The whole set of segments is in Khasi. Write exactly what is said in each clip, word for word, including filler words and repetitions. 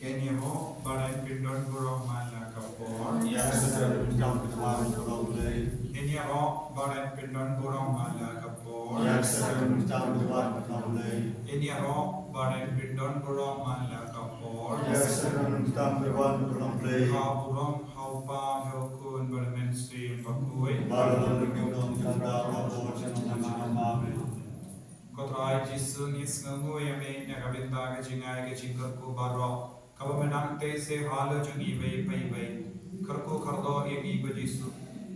Ngin ïaroh ba ren pyndon burom man la ka por. Ïa ka sdang ka jingkyrkhu baroh kaba long Blei. Ngin ïaroh ba ren pyndon burom man la ka por. Ïa ka sdang ka jingkyrkhu baroh kaba long Blei. Ngin ïaroh ba ren pyndon burom man la ka por. Ïa ka sdang ka jingkyrkhu baroh kaba long Blei. Ka burom ha u Kpa, ha u Khun bad ha u Mynsiem Bakhuid. Bad la long ka jingkyrkhu ka jingkyrkhu baroh kaba long Blei. Ko Trai Jisu, ngi sngewnguh ïa me na ka bynta ka jingai ka jingkyrkhu baroh kaba me nang tei se ha la jong ngi iwei pa iwei. Kyrkhu kyrdoh ïa ngi ko Jisu.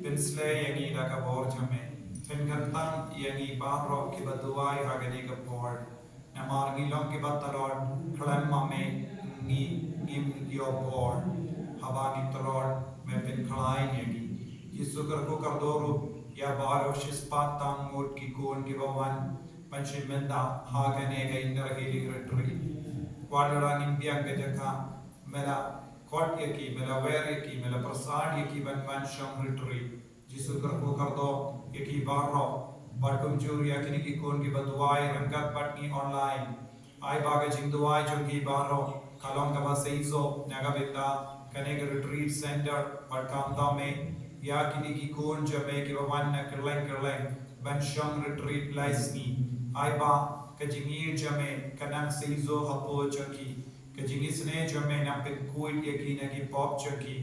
Pynsleh ïa ngi da ka bor jong me. Pynkyntang ïa ngi baroh kiba duwai ha kane ka por. Namar ngi long kiba tlot, khlem ma me ngi ngim ïoh bor. Haba ngi tlot, me pynkhlaiñ ïa ngi. Jisu, kyrkhu kyrdoh ruh ïa baroh shispah tam ngut ki khun kiba wan ban shim bynta ha kane ka Inner Healing Retreat. Wat la ngim biang ka jaka, me la khot ïa ki, me la wer ïa ki, me la pyrsad ïa ki ban wan shong retreat. Jisu, kyrkhu kyrdoh ïa ki baroh, bad kumjuh ïa kine ki khun kiba duwai ryngkat bad ngi online. Ai ba ka jingduwai jong ki baroh ka long kaba seisoh na ka bynta kane ka retreat center, bad kumta me ïa kine ki khun jong me kiba wan na kylleng kylleng ban shong retreat lai sngi. Ai ba ka jingïeit jong me ka nang seisoh hapoh jong ki, ka jingisynei jong me nang pynkhuid ïa ki na ki pop jong ki.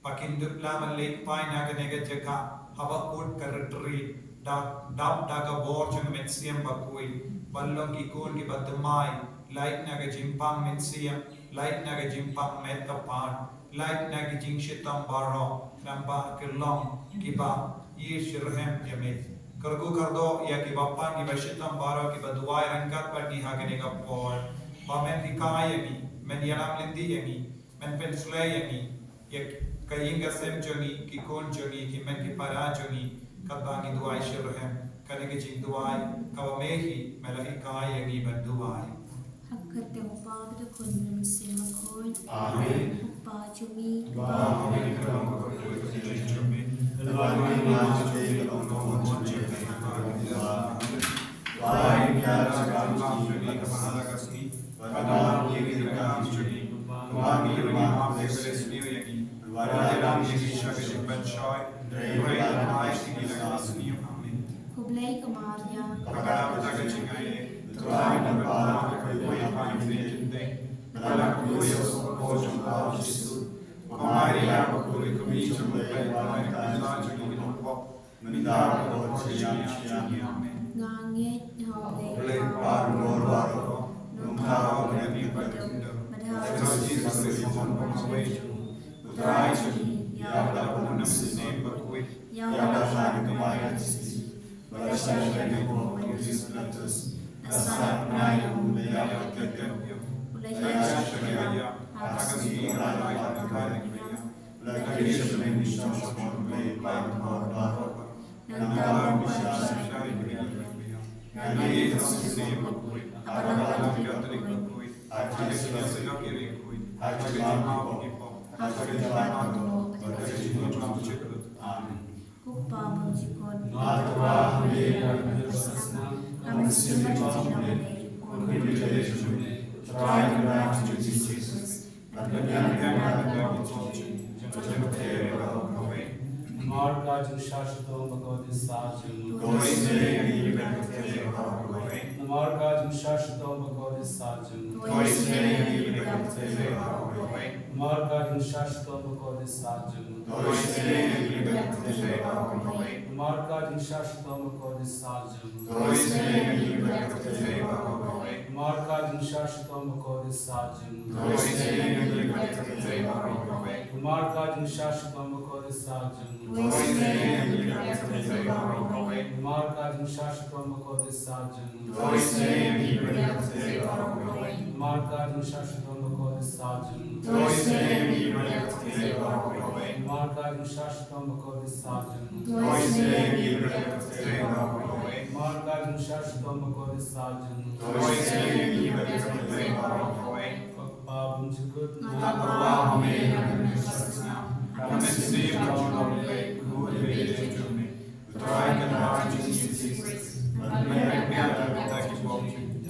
Ba kin dup lah ban leit phai na kane ka jaka haba kut ka retreat, da dap da ka bor jong ka Mynsiem Bakhuid, ban long ki khun kiba thymmai, lait na ka jingpang mynsiem, lait na ka jingpang met ka phad, lait na ka jingshitom baroh, namar ba ki long kiba ïeit shitrhem ïa me. Kyrkhu kyrdoh ïa kiba pang kiba shitom baroh kiba duwai ryngkat bad ngi ha kane ka por. Ba men hikai ïa ngi, men ïalam lynti ïa ngi, men pynsleh ïa ngi, ïa ka ïing ka sem jong ngi, ki khun jong ngi, ki met ki para jong ngi, katba ngi duwai shitrhem, kane ka jingduwai kaba me hi me la hikai ïa ngi ban duwai. Ha ka kyrteng u Kpa bad u Khun bad u Mynsiem Bakhuid. Amen. U Kpa jong ngi. Ba ha bneng ka long kaba kyrkhu ïa ka kyrteng jong me. Lada ka long ka jong me, ka long ka mon jong me. Ba ha bneng ka long ka jong me, ka long ka mon jong me. Khublei ko Maria. Mynta bad ka por jong ngi. Amen. Nga ngeit ha U Blei, U Kpa baroh, U Khun baroh, bad ha U Jisu Khrist, U Trai jong ngi, ïa uba la bun na ka Mynsiem Bakhuid, ïa uba la kha na ka Mari Theisotti, bad la shah sha ka kynthei Pilatus, la sah bnai, la ïap, la kynduh, la ïaishah sha ka ïap, ha ka sngi ba la lai, la kynduh, la kiew sha bneng, la shong shaba U Blei U Kpa baroh. Nangta u bishar sha ïing. Nga ngeit ha U Mynsiem Bakhuid, ha ka Balang Katholik bakhuid, ha ka jingsuk bakhuid, ha ka jingmap ki pop, ha ka jingpynlong, ha ka jingmap ki pop. Amen. Ko Kpa bymjukut. Nga tyrwa ha me, ha ka Mynsiem Bakhuid, ko Khun Blei jong me, Trai Kynrad jong ngi Jisu Khrist. Namar ka jingshah shitom bakordit sah jong u. Namar ka jingshah shitom bakordit sah jong u. Namar ka jingshah shitom bakordit sah jong u. Namar ka jingshah shitom bakordit sah jong u. Namar ka jingshah shitom bakordit sah jong u. Namar ka jingshah shitom bakordit sah jong u. Namar ka jingshah shitom bakordit sah jong u. Namar ka jingshah shitom bakordit sah jong u. Namar ka jingshah shitom bakordit sah jong u. Namar ka jingshah shitom bakordit sah jong u. Ko Kpa bymjukut. Nga tyrwa ha me, ha ka Mynsiem Bakhuid, ko Khun Blei jong me, Trai Kynrad jong ngi Jisu Khrist. Bad me la kiew sha ka ïap, la kynduh,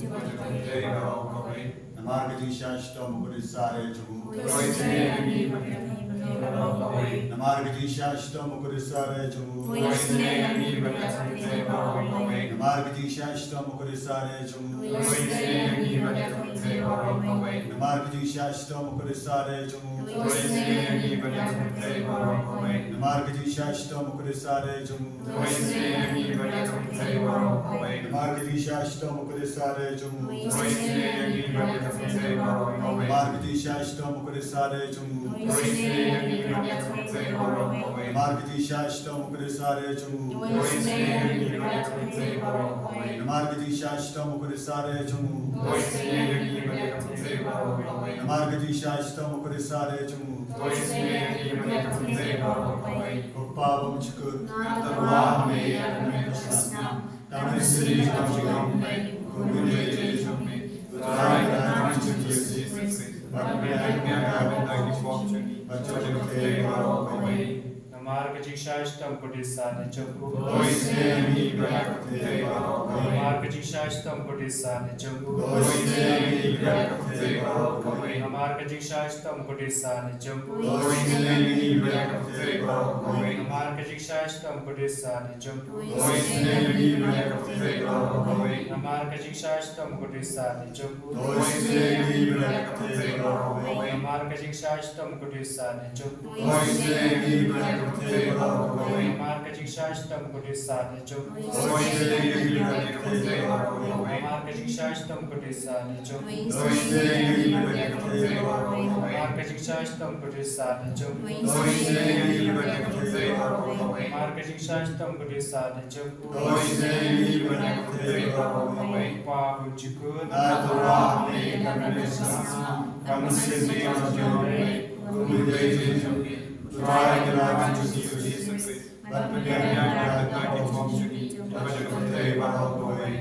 la ïaishah sha ka ïap. Namar ka jingshah shitom bakhuid sah re jong u. Oi, isynei ïa ngi bad ïa ka pyrthei baroh kawei. Namar ka jingshah shitom bakhuid sah re jong u. Oi, isynei ïa ngi bad ïa ka pyrthei baroh kawei. Namar ka jingshah shitom bakhuid sah re jong u. Oi, isynei ïa ngi bad ïa ka pyrthei baroh kawei. Namar ka jingshah shitom bakhuid sah re jong u. Oi, isynei ïa ngi bad ïa ka pyrthei baroh kawei. Namar ka jingshah shitom bakhuid sah re jong u. Oi, isynei ïa ngi bad ïa ka pyrthei baroh kawei. Namar ka jingshah shitom bakhuid sah re jong u. Oi, isynei ïa ngi bad ïa ka pyrthei baroh kawei. Namar ka jingshah shitom bakhuid sah re jong u. Oi, isynei ïa ngi bad ïa ka pyrthei baroh kawei. Namar ka jingshah shitom bakhuid sah re jong u. Oi, isynei ïa ngi bad ïa ka pyrthei baroh kawei. Namar ka jingshah shitom bakhuid sah re jong u. Oi, isynei ïa ngi bad ïa ka pyrthei baroh kawei. Namar ka jingshah shitom bakhuid sah re jong u. Oi, isynei ïa ngi bad ïa ka pyrthei baroh kawei. Ko Kpa Bymjukut. Nga tyrwa ha me ïa kane ka snam. Tang ka sngi jong me, kum u dei jong me. U Trai u Trai jong ngi Jisu Khrist. Ban pynïaid ïa ka bynta ki pop jong ngi. Bad jong ka pyrthei baroh kawei. Namar ka jingshah shitom bakhuid sah re jong u. Oi, isynei ïa ngi bad ïa ka pyrthei baroh kawei. Namar ka jingshah shitom bakhuid sah re jong u. Oi, isynei ïa ngi bad ïa ka pyrthei baroh kawei. Namar ka jingshah shitom bakhuid sah re jong u. Oi, isynei ïa ngi bad ïa ka pyrthei baroh kawei. Namar ka jingshah shitom bakhuid sah re jong u. Oi, isynei ïa ngi bad ïa ka pyrthei baroh kawei. Namar ka jingshah shitom bakhuid sah re jong u. Oi, isynei ïa ngi bad ïa ka pyrthei baroh kawei. Namar ka jingshah shitom bakhuid sah re jong u. Oi, isynei ïa ngi bad ïa ka pyrthei baroh kawei. Namar ka jingshah shitom bakhuid sah re jong u. Oi, isynei ïa ngi bad ïa ka pyrthei baroh kawei. Namar ka jingshah shitom bakhuid sah re jong u. Oi, isynei ïa ngi bad ïa ka pyrthei baroh kawei. Namar ka jingshah shitom bakhuid sah re jong u. Oi, isynei ïa ngi bad ïa ka pyrthei baroh kawei. Namar ka jingshah shitom bakhuid sah re jong u. Oi, isynei ïa ngi bad ïa ka pyrthei baroh kawei. Kpa Bymjukut. Nga tyrwa ha me ïa kane ka snam. Tang ka sngi jong me, kum u dei jong me. U Trai u Trai jong ngi Jisu Khrist. Ban pynïaid ïa ka bynta ki pop jong ngi. Bad jong ka pyrthei baroh kawei.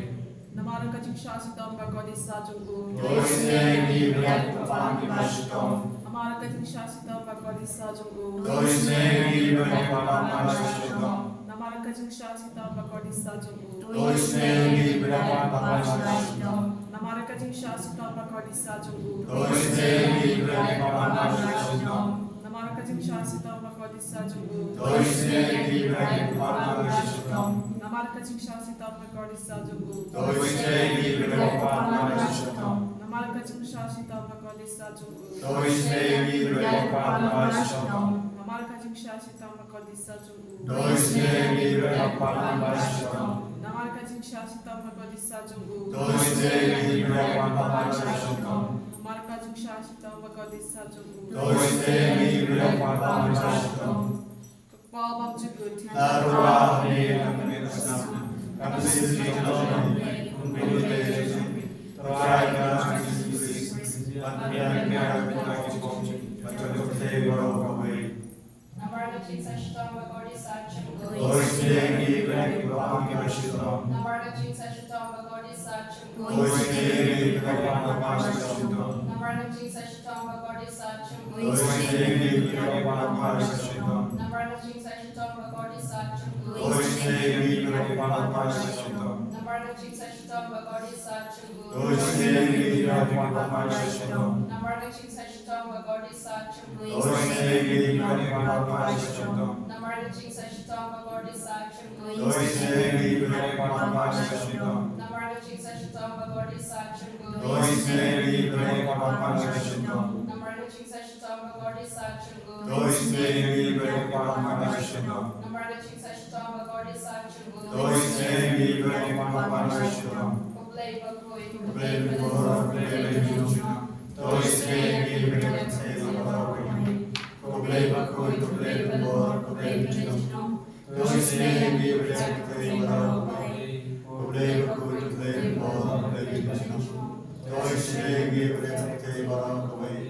Namar ka jingshah shitom bakhuid sah jong u. To isynei ïa ngi bad ïa ka kyrpang kiba shitom. Namar ka jingshah shitom bakhuid sah jong u. To isynei ïa ngi bad ïa ka kyrpang kiba shitom. Namar ka jingshah shitom bakhuid sah jong u. To isynei ïa ngi bad ïa ka kyrpang kiba shitom. Namar ka jingshah shitom bakhuid sah jong u. To isynei ïa ngi bad ïa ka kyrpang kiba shitom. Namar ka jingshah shitom bakhuid sah jong u. To isynei ïa ngi bad ïa ka kyrpang kiba shitom. Namar ka jingshah shitom bakhuid sah jong u. To isynei ïa ngi bad ïa ka kyrpang kiba shitom. Namar ka jingshah shitom bakhuid sah jong u. To isynei ïa ngi bad ïa ka kyrpang kiba shitom. Namar ka jingshah shitom bakhuid sah jong u. To isynei ïa ngi bad ïa ka kyrpang kiba shitom. Namar ka jingshah shitom bakhuid sah jong u. To isynei ïa ngi bad ïa ka kyrpang kiba shitom. Namar ka jingshah shitom bakhuid sah jong u. To isynei ïa ngi bad ïa ka kyrpang kiba shitom. Ko Kpa Bymjukut. Nga tyrwa ha me ïa kane ka snam. Tang ka sngi jong me, kum u dei jong me. U Trai u Trai jong ngi Jisu Khrist. Ban pynïaid ïa ka bynta ki pop jong ngi. Bad jong ka pyrthei baroh kawei. Namar ka jingshah shitom bakhuid sah jong u. To isynei ïa ngi bad ïa ka kyrpang kiba shitom. Namar ka jingshah shitom bakhuid sah jong u. To isynei ïa ngi bad ïa ka kyrpang kiba shitom. Namar ka jingshah shitom bakhuid sah jong u. To isynei ïa ngi bad ïa ka kyrpang kiba shitom. Namar ka jingshah shitom bakhuid sah jong u. To isynei ïa ngi bad ïa ka kyrpang kiba shitom. Namar ka jingshah shitom bakhuid sah jong u. To isynei ïa ngi bad ïa ka kyrpang kiba shitom. Namar ka jingshah shitom bakhuid sah jong u. To isynei ïa ngi bad ïa ka kyrpang kiba shitom. Namar ka jingshah shitom bakhuid sah jong u. To isynei ïa ngi bad ïa ka kyrpang kiba shitom. Namar ka jingshah shitom bakhuid sah jong u. To isynei ïa ngi bad ïa ka kyrpang kiba shitom. Namar ka jingshah shitom bakhuid sah jong u. To isynei ïa ngi bad ïa ka kyrpang kiba shitom. Namar ka jingshah shitom bakhuid sah jong u. To isynei ïa ngi bad ïa ka kyrpang kiba shitom. Ko Blei bakhuid, ko Blei bakhraw, ko Blei ba ïeit. To isynei ïa ngi bad ïa ka pyrthei baroh kawei. Ko Blei bakhuid, ko Blei bakhraw, ko Blei ba ïeit. To isynei ïa ngi bad ïa ka pyrthei baroh kawei. Ko Blei bakhuid, ko Blei bakhraw, ko Blei ba ïeit. To isynei ïa ngi bad ïa ka pyrthei baroh kawei.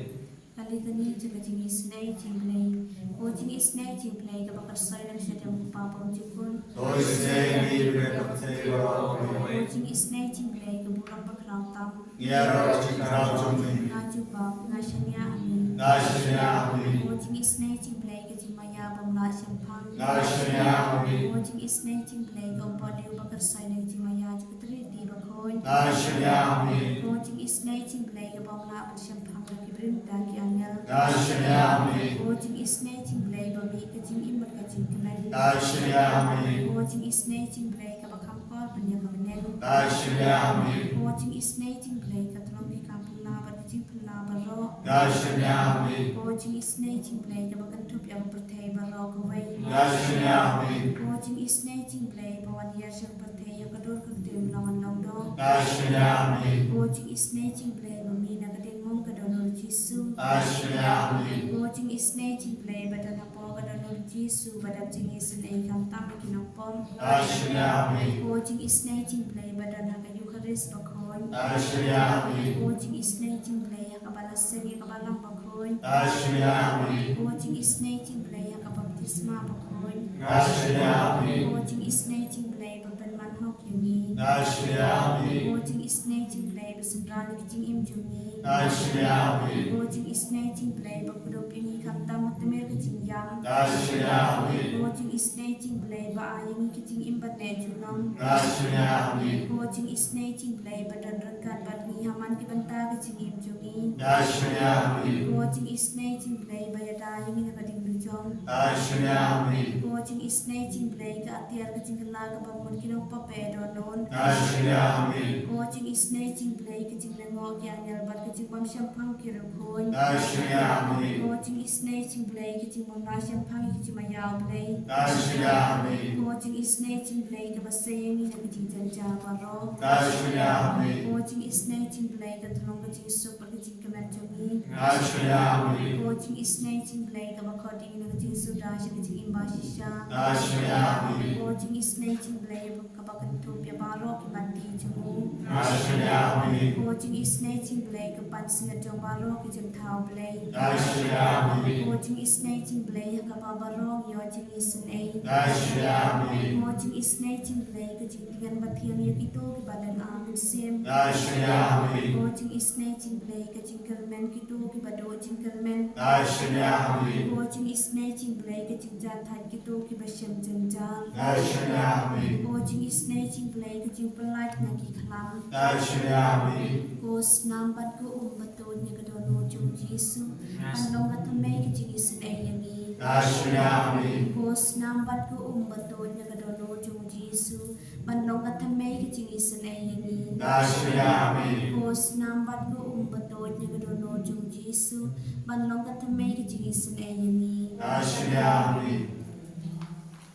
Ka litany jong ka jingisynei jong U Blei. Ko jingisynei jong U Blei kaba kyrsoi na ka shynrang u Kpa Bymjukut. To isynei ïa ngi bad ïa ka pyrthei baroh kawei. Ko jingisynei jong U Blei ka burom bakhraw tam. Ïa ka jingkhraw jong me. Nga jubab, nga shaniah ha me. Nga shaniah ha me. Ko jingisynei jong U Blei ka jingmaïa bym lah shemphang. Nga shaniah ha me. Ko jingisynei jong U Blei ka umpohliew ba kyrsoi na ka jingmaïa jong ka Trinity bakhuid. Nga shaniah ha me. Ko jingisynei jong U Blei ka bym lah Shemphang da ki briew da ki angel. Ka shania mi. Ko jingisynei jong Blei ba mih ka jingim bad ka jingkmen. Ka shania mi. Ko jingisynei jong Blei kaba kham kor ban ïa ka bneng. Ka shania mi. Ko jingisynei jong Blei ka thlong ki kam pynlong bad ka jingpynlong baroh. Ka shania mi. Ko jingisynei jong Blei kaba kynthup ïa ka pyrthei baroh kawei. Ka shania mi. Ko jingisynei jong Blei ba wan ïa sha ka pyrthei ïa ka dur ka ktien long long doh. Ka shania mi. Ko jingisynei jong Blei ba mih na ka diengmong ka don u Jisu. Ka shania mi. Ko jingisynei jong Blei ba don hapoh ka don u Jisu ba dap jingisynei khamtam ïa ki nongpop. Ka shania mi. Ko jingisynei jong Blei ba don ha ka Eukharist bakhuid. Ka shania mi. Ko jingisynei jong Blei ha kaba la seng ïa ka balang bakhuid. Ka shania mi. Ko jingisynei jong Blei ha ka baptisma bakhuid. Ka shania mi. Ko jingisynei jong Blei ba pynman hok ïa ngi. Ka shania mi. Ko jingisynei jong Blei ba synran ïa ka jingim jong ngi. Ka shania mi. Ko jingisynei jong Blei ba kdup ïa ngi khamtam ha tmier ka jingïam. Ka shania mi. Ko jingisynei jong Blei ba ai ïa ngi ka jingim ba neh junom. Ka shania mi. Ko jingisynei jong Blei ba don ryngkat bad ngi ha man ki bynta ka jingim jong ngi. Ka shania mi. Ko jingisynei jong Blei ba ïada ïa ngi na ka diengdujong. Ka shania mi. Ko jingisynei jong Blei ka atiar ka jingkylla kaba mut ki nongpop ba ïadon nud. Ka shania mi. Ko jingisynei jong Blei ka jinglyngngoh ki angel bad ka jingbym shemphang ki riewkhuid. Ka shania mi. Ko jingisynei jong Blei ka jingbymrah shemphang ïa ki jingmaïa Blei. Ka shania mi. Ko jingisynei jong Blei kaba sei ïa ngi na ka jingjynjar baroh. Ka shania mi. Ko jingisynei jong Blei ka thlong ka jingsuk bad ka jingkmen jong ngi. Ka shania mi. Ko jingisynei jong Blei kaba khot ïa ngi na ka jingsuda sha ka jingim bashisha. Ka shania mi. Ko jingisynei jong Blei kaba kynthup ïa baroh ki bynta jong u. Ka shania mi. Ko jingisynei jong Blei ka pansngiat jong baroh ki jingthaw Blei. Ka shania mi. Ko jingisynei jong Blei ha kaba baroh ngi ïoh jingisynei. Ka shania mi. Ko jingisynei jong Blei ka jingtngen bathiang ïa kito kiba don ar mynsiem. Ka shania mi. Ko jingisynei jong Blei ka jingkyrmen kito kiba duh jingkyrmen. Ka shania mi. Ko jingisynei jong Blei ka jingjahthait kito kiba shem jynjar. Ka shania mi. Ko jingisynei jong Blei ka jingpyllait na ki khlam. Ka shania mi. Ko snam bad ko um batoit na ka dohnud jong u Jisu ban long ka thymmei ka jingisynei ïa ngi. Ka shania mi. Ko snam bad ko um batoit na ka dohnud jong u Jisu ban long ka thymmei ka jingisynei ïa ngi. Ka shania mi. Ko snam bad ko um batoit na ka dohnud jong u Jisu ban long ka thymmei ka jingisynei ïa ngi. Ka shania mi.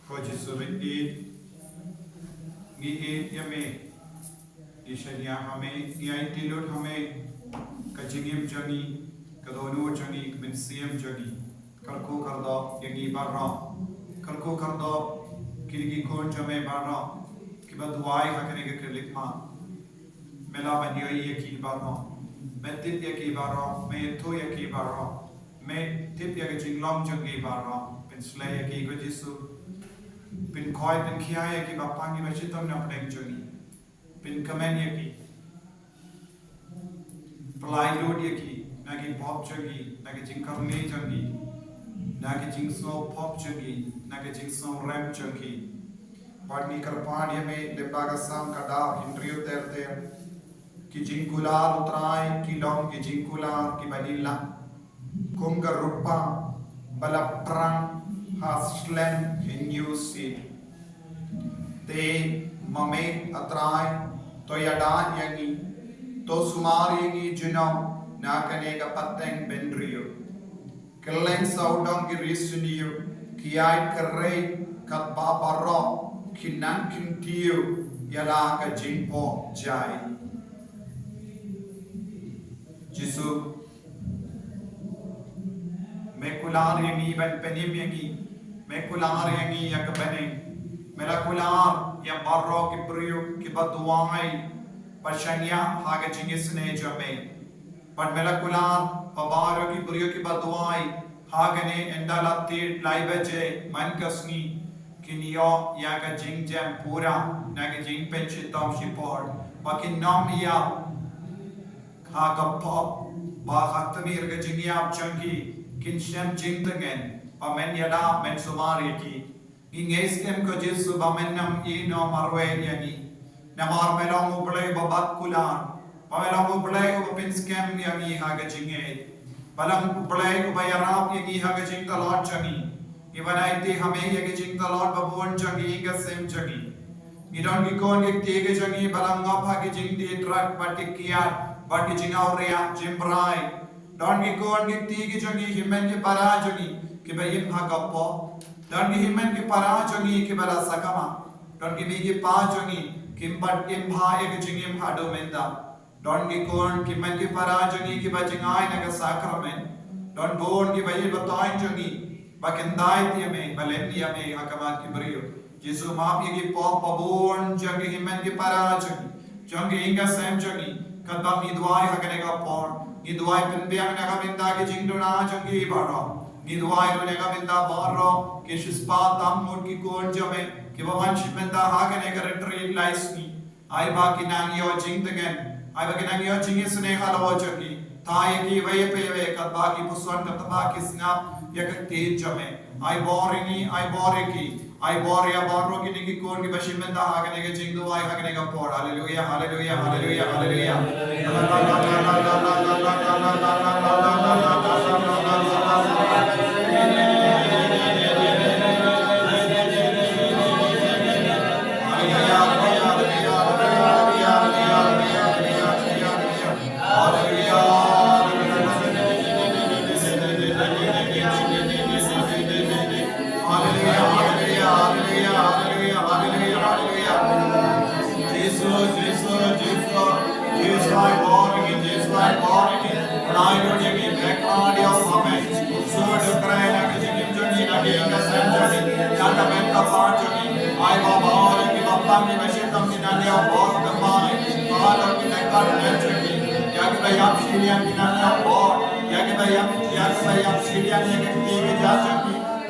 Ko Jisu, ngi ïeit ïa me. Ngi shaniah ha me, ngi aiti lut ha me ka jingim jong ngi, ka dohnud jong ngi, ka mynsiem jong ngi. Kyrkhu kyrdoh ïa ngi baroh. Kyrkhu kyrdoh kine ki khun jong me baroh kiba duwai ha kane ka Christmas. Me lah ban ïohi ïa ki baroh. Me tip ïa ki baroh, me ithuh ïa ki baroh. Me tip ïa ka jinglong jong ki baroh. Pynsleh ïa ki, ko Jisu. Pynkhoi pynkhia ïa ki ba pang, ïa ki ba shitom na pdeng jong ngi. Pynkmen ïa ki. Pynlait lut ïa ki na ki pop jong ki, na ki jingkyrni jong ki, na ki jingsngewpop jong ki, na ki jingsngew rem jong ki. Bad ngi kyrpad ïa me lyngba ka Salm ka dkhot hynriew ter ter. Ki jingkular, ko Trai, ki long ki jingkular kiba ngi lah kum ka rupa ba la phrang ha slem hynñiewsien. Te ma me, ko Trai, to ïada ïa ngi, to sumar ïa ngi junom na kane ka pateng bynriew. Kylleng sawdong ki riewsniew ki ïai kyrhai katba baroh ki nang kyntiew ïa la ka jingphohjai. Jisu, me kular ïa ngi ban pynim ïa ngi. Me kular ïa ngi ïa ka bneng. Me la kular ïa baroh ki briew kiba duwai, ba shaniah ha ka jingisynei jong me. Bad me la kular ba baroh ki briew kiba duwai ha kane, ynda la thied lai baje man ka sngi, kin ïoh ïa ka jingjem pura na ka jingpynshitom shipor, ba kin nym ïap ha ka pop, ba ha tmier ka jingïap jong ki kin shem jingtngen ba men ïada, men sumar ïa ki. Ngi ngeit skhem, ko Jisu, ba men nym ïehnoh marwei ïa ngi. Namar me long U Blei uba bat kular, Ba me long U Blei uba pynskhem ïa ngi ha ka jingngeit. Ba long U Blei uba ïarap ïa ngi ha ka jingtlot jong ngi. Ngi ban aiti ha me ïa ka jingtlot ba bun jong ngi, ïa ka sem jong ngi. Ngi don ki khun ki kti ki jong ngi ba la ngop ha ki jingdie drug bad ki kiad bad ki jingawria jingbrai. Don ki khun ki kti ki jong ngi, hynmen ki para jong ngi kiba im ha ka pop. Don ki hynmen ki para jong ngi kiba la sakma. Don ki mei ki pa jong ngi kim pat im bha ïa ka jingim haduh mynta. Don ki khun ki hynmen ki para jong ngi kiba jngai na ka sakramen. Don bun kiba ïeit ba toiñ jong ngi ba khyndai ïa me, ba len ïa me ha khmat ki briew. Jisu, map ïa ki pop ba bun jong ki hynmen ki para jong ngi, jong ki ïing ki sem jong ngi. Katba ngi duwai ha kane ka por, ngi duwai pynbiang na ka bynta ki jingduna jong ki baroh. Ngi duwai ruh na ka bynta baroh ki shispah tam ngut ki khun jong me kiba wan shim bynta ha kane ka retreat lai sngi. Ai ba kin nang ïoh jingtngen, ai ba kin nang ïoh jingisynei halor jong ki. Thait ïa ki iwei pa iwei katba ki puson, katba ki sngap ïa ka ktien jong me. Ai bor ïa ngi, ai bor ïa ki, ai bor ïa baroh kine ki khun kiba shim bynta ha kane ka jingduwai ha kane ka por. Haleluia, haleluia, haleluia, haleluia.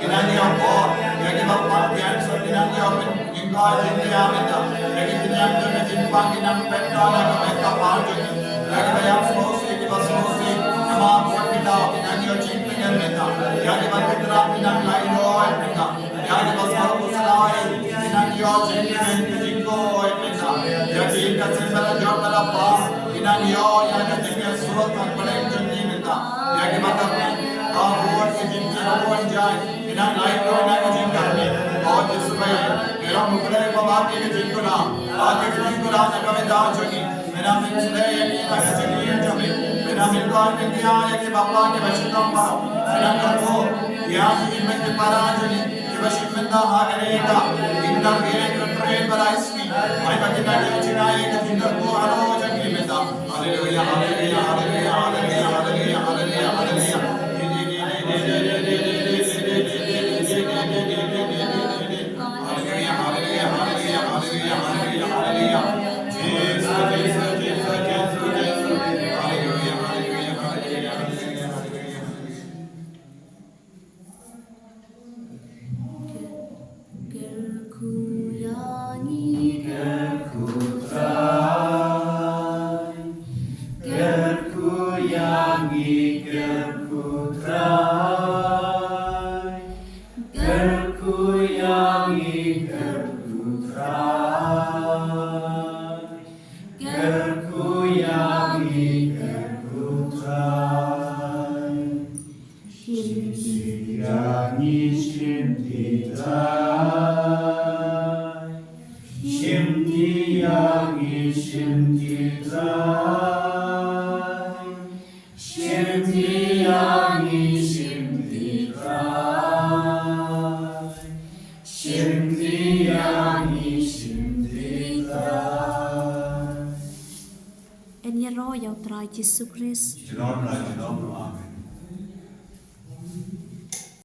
Ki nang ïa bor ïa kiba pang cancer, ki nang ïa pynjynjar jingïa mynta. Ïa ki jingïa jong ka jingpang ki nang pyndonkam ïa ka pang jong ki. Ïa kiba ïap sngewsih, kiba sngewsih namar bun ki daw, ki nang ïa jingtngen mynta. Ïa kiba tynrap ki nang lait roi mynta. Ïa kiba sngewsih ki nang ïa jingtngen, ki jingkhuslai mynta. Ïa ki ïing ka sem ba la jot ba la pang ki nang ïa, ïa ka jingïasyrdoh ka pdeng jong ki mynta. Ïa kiba ka pang ka bun ki jingkhuslai jai. Ki nang lait roi na ka jingkyrmen. O Jisu ba ïeit, me long U Blei uba map ïa ka jingkhuslai. Map ïa ka jingkhuslai na ka bynta jong ngi. Me nang pynshlei ïa ngi na ka jingim jong ngi. Me nang pynlong ïa ngi ïa kiba pang kiba shitom baroh. Me nang kyrkhu ïa ki hynmen ki para jong ngi kiba shim bynta ha kane ka ïing, ïing da ki ïing, kyrkhu ïa ba lai sngi. Ai ba kin nang ïa jingïa ïa ka jingkyrkhu halor jong ngi mynta. Haleluia, haleluia, haleluia. Kyrkhu ïa ngi, kyrkhu Trai. Kyrkhu ïa ngi, kyrkhu Trai. Kyrkhu ïa ngi, kyrkhu Trai. Kyrkhu ïa ngi, kyrkhu Trai. Shim ti ïa ngi, shim ti Trai. Shim ti ïa ngi, shim ti Trai. Shim ti ïa ngi, shim ti Trai. Shim ti ïa ngi, shim ti Trai. Yn ïaroh ïa U Trai Jisu Khrist. Shalom, shalom, amen.